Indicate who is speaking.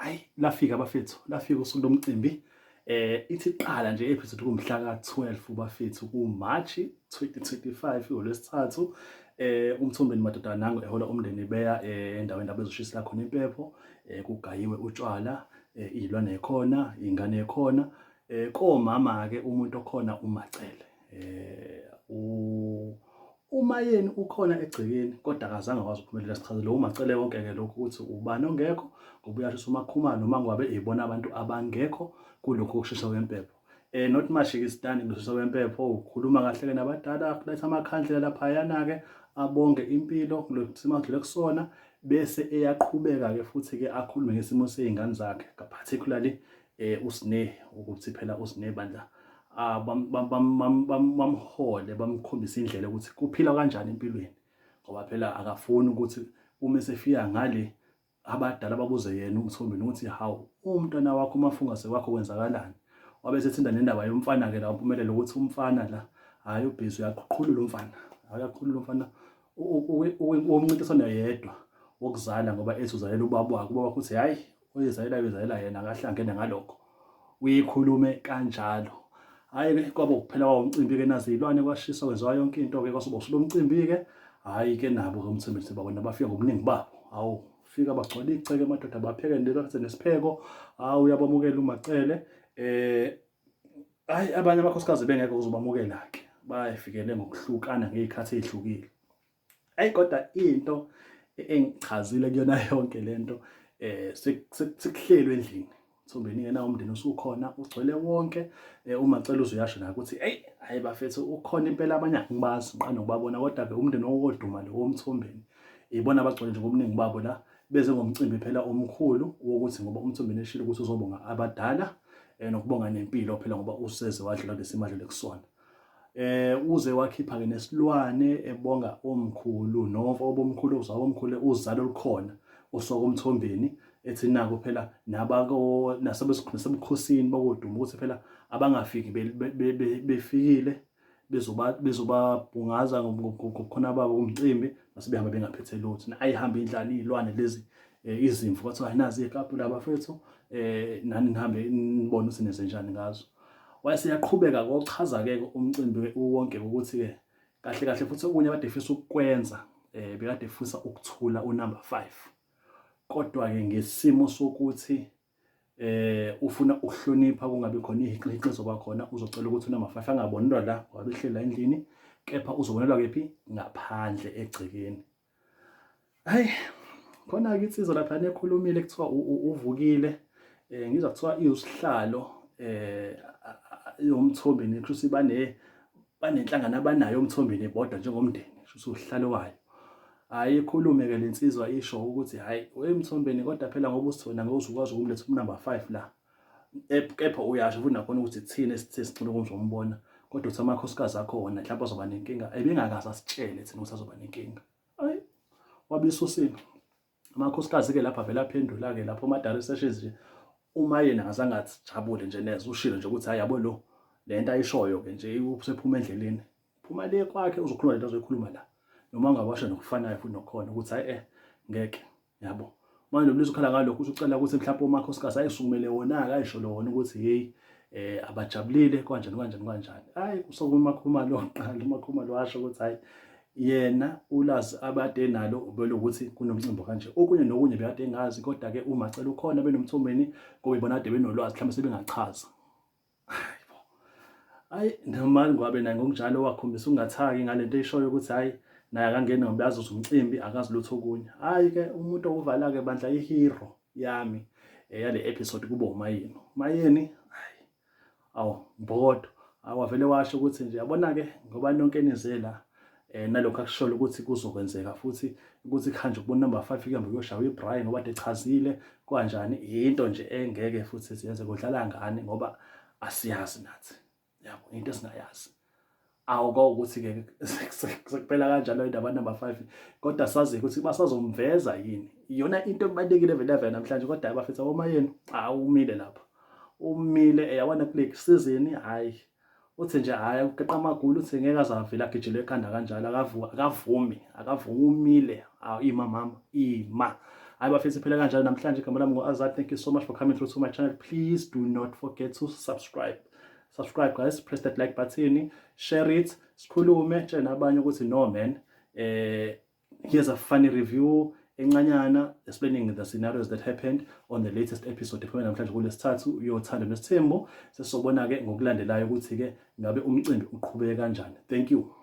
Speaker 1: Ayi lafika bafethu, lafika usuku lomcimbi. Ithi qala nje episode kumhla ka-12 bafethu ku-March 2025 ngolwesithathu. UMthombeni madoda nangu ehola umndeni beya endaweni lapho bezoshisela khona impepho, kugayiwe utshwala, iy'lwane khona, iy'ngane khona. Komama-ke umuntu okhona uMaCele. UMayeni ukhona egcekeni kodwa akazange akwazi ukuphumelela sichazele uMaCele konke-ke lokhu ukuthi ubani ongekho ngoba uyasho ukuthi uMaKhumalo noma ngabe ibona abantu abangekho kulokhu kokushisa kwempepho. Not much-ke isitandi kushisa kwempepho, ukhuluma kahle-ke nabadala, kuletha amakhandlela laphayana-ke abonge impilo kulesimo adlule kusona bese eyaqhubeka-ke futhi-ke akhulume ngesimo sey'ngane zakhe particularly uSne ukuthi phela uSne bandla bamhole bamkhombise indlela ukuthi kuphila kanjani empilweni ngoba phela akafuni ukuthi uma esefika ngale abadala babuze yena uMthombeni ukuthi hawu umntwana wakho umafungase wakho kwenzakalani. Wabe esethinta nendaba yomfana-ke la uMpumelelo ukuthi umfana la hhayi ubhizi uyaqhulula umfana, hhayi uyaqhulula umfana umncintiswano yedwa wokuzala ngoba ethi uzalela ubaba wakhe, ubaba wakhe uthi hhayi Uyizalela uyizalela yena akahlangene ngalokho. Uyikhulume kanjalo. Hhayi-ke kwaba ukuphela kwawo umcimbi-ke nazi iy'lwane kwashiswa kwenziwa yonke into-ke kwasuba usuku lomcimbi-ke. Hhayi-ke nabo-ke umthembi sibabona bafika ngobuningi babo. Hawu fika bagcwala igceke amadoda bapheke baphethe nesipheko. Hawu uyabamukela uMaCele. Hhayi abanye amakhosikazi bengekho ukuzobamukela-ke. Bayifikele ngokuhlukana ngey'khathi ey'hlukile. Ayi kodwa into engichazile kuyona yonke lento sekuhlelwe endlini. Mthombeni yena umndeni usukhona ugcwele wonke uMaCele uze uyasho naye ukuthi eyi hayi bafethu ukhona impela abanye angibazi ngiqala nokubabona kodwa ke umndeni owoduma lo woMthombeni ibona abagcwele nje ngobuningi babo la beze ngomcimbi phela omkhulu wokuthi ngoba uMthombeni eshilo ukuthi uzobonga abadala nokubonga nempilo phela ngoba useze wadlula kulesimo adlule kusona. Uze wakhipha ke nesilwane ebonga omkhulu nomfo obomkhulu uzwa omkhulu uzalo olukhona osokomthombeni ethi nako phela nabako nasebukhosini bakoduma ukuthi phela abangafiki befikile bezoba bezobabhungaza ngobukhona babo kumcimbi base behamba bengaphethe lutho ayihambe indlala izilwane lezi izimvu kwathiwa ayinazi ikapu labafethu nani nihambe nibone ukuthi nenzenjani ngazo. Wayeseyaqhubeka kochaza-ke umcimbi uwonke ukuthi-ke kahle kahle futhi okunye abade efisa ukukwenza bekade efisa ukuthula unumber 5 kodwa-ke ngesimo sokuthi ufuna ukuhlonipha kungabi khona ihiqihiqi ezoba khona uzocela ukuthi unumber 5 angabonelwa la ngoba behleli la endlini kepha uzobonelwa kephi ngaphandle egcekeni. Hayi khona-ke insizwa lapha ekhulumile kuthiwa uvukile ngizwa kuthiwa iwusihlalo yomthombeni kusho ukuthi bane banenhlangano abanayo omthombeni bodwa njengomndeni kusho ukuthi usihlalo wayo. Hhayi ikhulume-ke le nsizwa isho ukuthi hhayi wemthombeni kodwa phela ngoba usithona ngeke uze ukwazi ukumletha umnamba 5 la. Kepha uyasho futhi nakhona ukuthi thina esithe sicela ukuzombona kodwa uthi amakhosikazi akho wona mhlawumbe azoba nenkinga ebengakaze asitshele thina ukuthi azoba nenkinga. Hayi wabisusile. Amakhosikazi ke lapha vele aphendula ke lapho uMadala seshes nje uma yena akazange ajabule nje neze ushilo nje ukuthi hayi yabo lo lento ayishoyo ke nje usephuma endleleni. Phuma le kwakhe uzokhuluma lento azoyikhuluma la. Noma ungabasho nokufanayo futhi nokhona ukuthi hayi ngeke yabo. Manje lo mlisa ukhala ngalokho usucela ukuthi mhlawumbe umakhosikazi ayisukumele wona-ke ayisholo wona ukuthi hey abajabulile kanjani kanjani kanjani. Hayi kusuka uMakhumalo oqala uMakhumalo washo ukuthi hayi yena ulazi abade nalo belokuthi kunomcimbi kanje okunye nokunye bekade engazi kodwa ke uMaCele ukhona benoMthombeni ngoba ibona kade benolwazi mhlawumbe sebengachaza. Hayibo. Hayi noma ngwabe naye ngokunjalo wakhombisa ukungathaki ngalento eyishoyo ukuthi hayi naye akangeni ngoba uyazi ukuthi umcimbi akazi lutho okunye. Hayi ke umuntu okuvala ke bandla i-hero yami yale episode kubo uMayeni. Mayeni hayi awu mbokodo awavele washo ukuthi nje yabona ke ngoba nonke nize la nalokho akusholo ukuthi kuzokwenzeka futhi ukuthi kuhanjwe kubo number 5 kuhambe kuyoshawa iBrian ngoba echazile kanjani into nje engeke futhi siyenze kudlala ngani ngoba asiyazi nathi yabo into esingayazi awu ukuthi ke sekuphela kanjalo indaba number 5 kodwa sazi ukuthi basazomveza yini iyona into ebalekile vele yavela namhlanje kodwa abafethu abomayeni awumile lapha umile eyabona kule season hayi uthi nje hhayi ugeqa amagula uthi ngeke aze avele agijele ekhanda kanjalo akavumi akavumi umile ima mama ima. Hayi bafethu, phela kanjalo namhlanje. Igama lami ngu-Azad. Thank you so much for coming through to my channel. Please do not forget to subscribe. Subscribe, guys, press that like button, share it, sikhulume, tshela nabanye ukuthi no man, here's a funny review encanyana explaining the scenarios that happened on the latest episode ephume namhlanje kulesithathu yoThando Nesithembu. Sesizobona ke ngokulandelayo ukuthi ke ngabe umcimbi uqhubeke kanjani. Thank you.